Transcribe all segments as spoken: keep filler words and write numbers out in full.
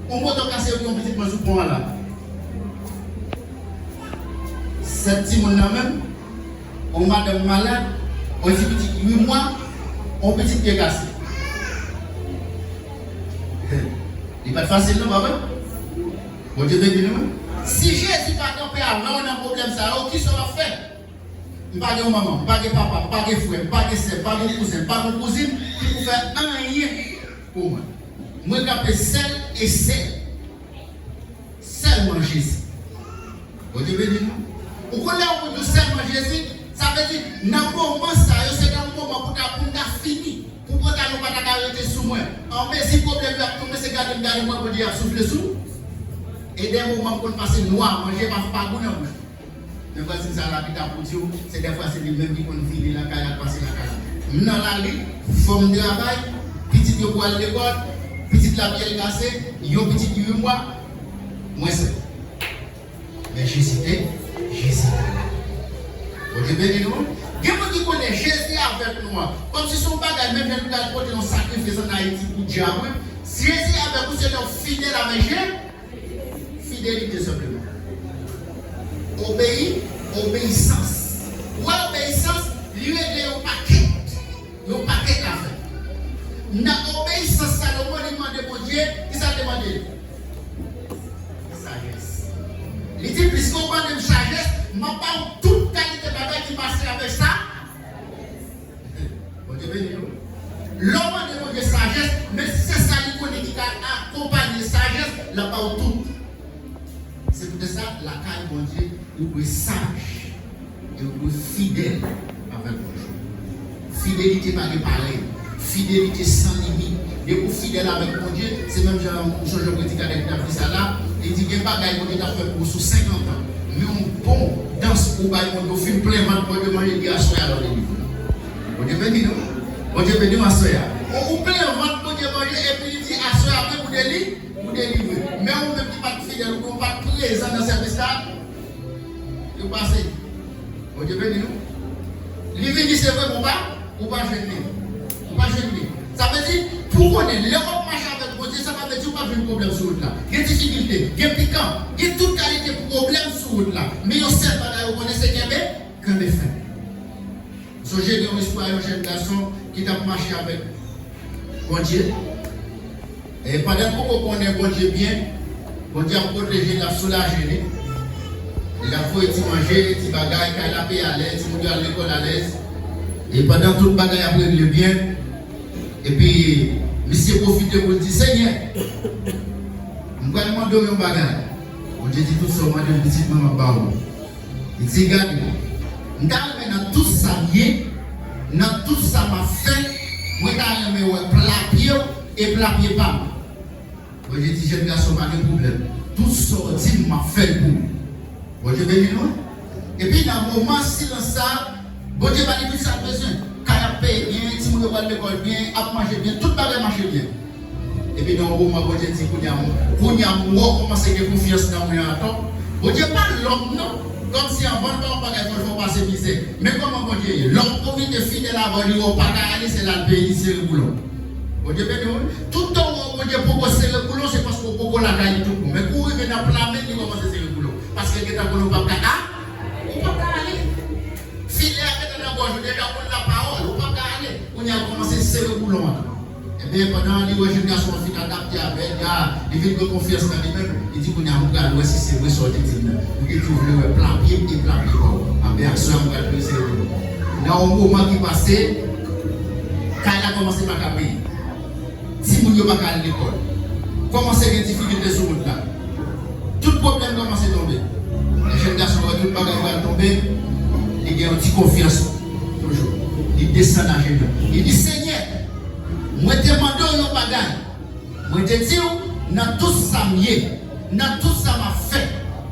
Yon poto kase pou yon pitit mwen sou pon an la. Sèt timoun nan menm, yon madanm malad, yon ti pitit uit mwa, yon pitit pye kase. Li pa t fasil non, pa vre? Bondye beni nou. Si Jezi pa kanpe avè w nan pwoblèm sa yo, kisa w ap fè? M pa gen yon manman, m pa gen papa, m pa gen frè, m pa gen sè, m pa gen kouzen, m pa gen kouzin ki pou fè anyen pou mwen. Mwen kanpe sèl e sèl. Sèlman Jezi. Bondye beni nou. Ou konn lè yon moun di w sèlman Jezi, sa vle di nan moman sa yo, se nan yon moman pou ta, pou m ta fini. Pou pantalon pa ta ka rete sou mwen. Anmezi pwoblèm yo ap tonbe, se gade m gade mwen, Bondye ap soufle sou. E de moman m konn pase nwa, manje pa, pa gou nan bouch. Men vwazin sa la ki t ap pou di w, se dèfwa se li menm ki konn vini lakay la, pase lakay la. M nan lari, fò m travay, pitit yo pou al lekòl, pitit la pyè l kase, yon pitit uit mwa, mwen sèl. Men Jezi te, Jezi te la. Bondye beni nou. Gen moun ki konnen Jezi avèk nou an. Kòmsi se yon bagay, menm jan nou pral pote yon sakrifis ann Ayiti pou dyab, wi. Jezi avèk ou, se lè w fidèl avèk Jezi. Fidelite senpleman. Obeyi, obeyisans. Ou wè obeyisans, li regle yon pakèt, yon pakèt afè. Nan obeyisans Salomon, li mande Bondye, kisa l te mande? Sajès. Li di, piske w mande m sajès, m ap ba w tout kalite bagay ki mache avèk sa. Bondye beni nou. Lè w mande Bondye sajès, men si se sa li konnen ki ka akonpaye sajès, l ap ba w tout. Se poutèt sa, lakay Bondye, ou dwe saj e ou dwe fidèl avèk Bondye. Fidelite pa gen parèy. Fidelite san limit. Depi w fidèl avèk Bondye, se menm jan m sonje yon predikatè ki t ap di sa la, li di gen bagay Bondye t ap fè pou ou sou senkant an. Men yon bon dans ou bay Bondye, ou fin plen vant Bondye manje li aswè a lè w delivre. Bondye beni nou. Bondye beni w aswè a. Ou, ou plen vant Bondye manje epi li di aswè a menm ou deli, ou delivre. Men ou menm ki pa t fidèl, ou pa t prezan nan sèvis la, yo pase. Bondye beni nou. Li vini, se vre, men ou pa, ou pa jwenn li. Ou pa jwenn li. Sa vle di, pou w konnen, lè w ap mache avèk Bondye, sa pa vle di ou p ap jwenn pwoblèm sou wout la. Gen difikilte, gen pikan, gen tout kalite pwoblèm sou wout la. Men yon sèl bagay ou konnen, se kenbe, kenbe fèm. Sonje gen yon istwa yon jèn gason ki t ap mache avèk Bondye. E pandan l poko konnen Bondye byen, Bondye ap pwoteje l, l ap soulaje li. Li ap voye ti manje, ti bagay, kay la peye alèz, timoun yo al lekòl alèz. E pandan tout bagay ap regle byen, epi misye pwofite pou l di, Senyè, m pral mande w yon bagay. Bondye di, tout sa w mande m, pitit mwen, m ap ba w. Li di, gade, m ta renmen nan tout sa m ye, nan tout sa m ap fè, mwen ta renmen wè pla pye w e pla pye pa m. Bondye di, jèn gason, pa gen pwoblèm. Tout sa w di m, m ap fè l pou ou. Bondye beni nou. Epi nan moman silans sa, Bondye ba li tout sa l bezwen. Kay ap peye byen, timoun yo pral lekòl byen, ap manje byen, tout bagay mache byen. Epi nan yon moman, Bondye di, kounye a, kounye a, m wè w kòmanse gen konfyans nan mwen atò. Bondye pa lòm non. Kòmsi anvan l ba w bagay, fò l fè w pase mizè. Men kòman Bondye ye? Lè w pwofite fidèl avè l, li wè w pa ka ale, se la l peye, li sere boulon. Bondye beni w. Toutan w wè Bondye poko sere boulon, se paske w poko lakay li tout bon. Men kou w rive nan pla men l, li kòmanse sere boulon. Paske l gentan konnen w p ap ka a, ou p ap ka ale. Filè a gentan nan gòj ou, deja w konn lapawòl, ou p ap ka ale. Kounye a, l kòmanse sere boulon an. Ebyen, pandan li wè jèn gason an fin adapte avè l, ya, li vin gen konfyans nan li menm, li di, kounye a, m pral wè si se vre sa w te di m nan. M te toujou vle wè pla pye m e pla pye pa w. Anben, aswè a, m pral vin sere boulon. Nan yon moman ki pase, kay la kòmanse pa ka peye. Timoun yo pa ka al lekòl. Kòmanse gen difikilte sou wout la. Tout pwoblèm kòmanse tonbe. Jèn gason an wè tout bagay pral tonbe, li gen yon ti konfyans toujou. Li desann ajenou. Li di, Senyè, mwen te mande w yon bagay. Mwen te di w, nan tout sa m ye, nan tout sa m ap fè,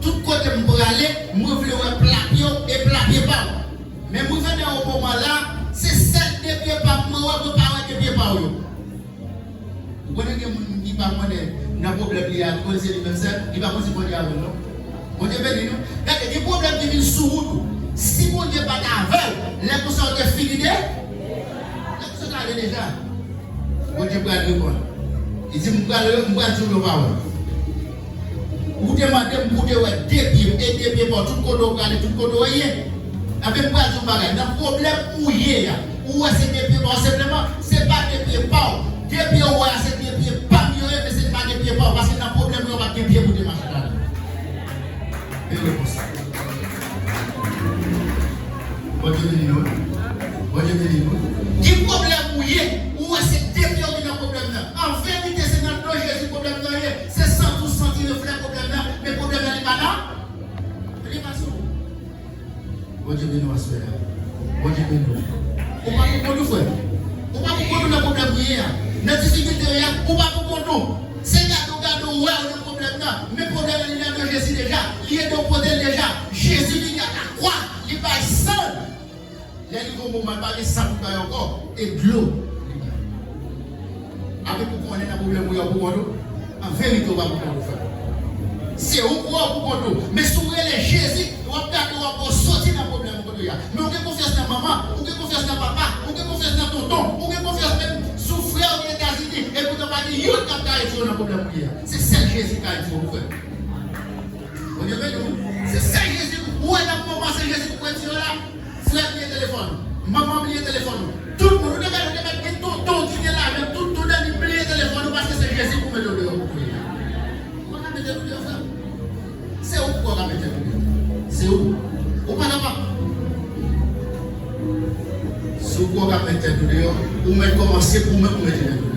tout kote m prale, mwen vle wè pla pye w e pla pye pa w. Men m rive nan yon moman la, se sèl de pye pa m mwen wè, mwen pa wè de pye pa w yo. Ou konnen gen moun ki pa konnen nan pwoblèm li a, li konnen se li menm sèl, li pa konn si Bondye avè l non. Bondye beni nou. Gade, gen pwoblèm ki vin sou wout ou. Si Bondye pa t avè w, lè konsa w te fini de, lè konsa w te ale deja. Bondye pral reponn. Li di, m pral, m pral di w yon pawòl. Ou te mande m pou te wè de pye m, e de pye pa w, tout kote w prale, tout kote w ye. Anben, m pral di w yon bagay, nan pwoblèm ou ye a, ou wè se de pye pa w senpleman, se pa de pye pa w. De pye w wè a, se de pye pa m yo ye, men se pa de pye pa w, paske nan pwoblèm ou yo pa t gen pye pou te mache ladan. E repons la. Bondye beni nou. Bondye beni nou. Ki pwoblèm ou ye? Ou wè se de pye w ki nan pwoblèm nan. An verite, se nan do Jezi pwoblèm nan ye. Se santi w santi reflè pwoblèm nan, men pwoblèm nan li pa nan. Li pa sou ou. Bondye beni w aswè a. Bondye beni w. Ou pa pou kont ou, frè. Ou pa pou kont ou nan pwoblèm ou ye a. Nan difikilte w ye a, ou pa pou kont ou. Se gade w gade w wè w nan pwoblèm nan. Men pwoblèm nan li nan do Jezi deja. Li ede w pote l deja. Jezi vini a lakwa. Li bay san l. Lè li gon moman, li pa gen sa pou bay ankò. E dlo. Apre pou konnen nan pwoblèm ou ye a pou kont ou. An verite, ou pa pou kont ou, frè. Se ou k wè w pou kont ou. Men si w rele Jezi, w ap gade w ap wè w soti nan pwoblèm ou kote w ye a. Men ou gen konfyans nan manman, ou gen konfyans nan papa, ou gen konfyans nan tonton, ou gen konfyans menm sou frè w ki Etazini, e poutan pa gen youn k ap ka retire w nan pwoblèm ou ye a. Se sèl Jezi k ka retire w, frè. Bondye beni w. Se sèl Jezi, ou wè nan moman se Jezi ki pou retire w la. Frè bliye telefòn ou. Manman bliye telefòn ou. Tout moun, ou te gade, ou te mèt gen tonton ki gen lajan, tout, tout nan li bliye telefòn ou paske se Jezi pou mete w deyò pou priye. Ou pa ka mete nou deyò, frè. Se ou ki ka mete nou deyò. Se ou. Ou pa kapab. Si ou kwè w ka mete tèt ou deyò, ou mèt kòmanse pou ou menm ou mete tèt ou.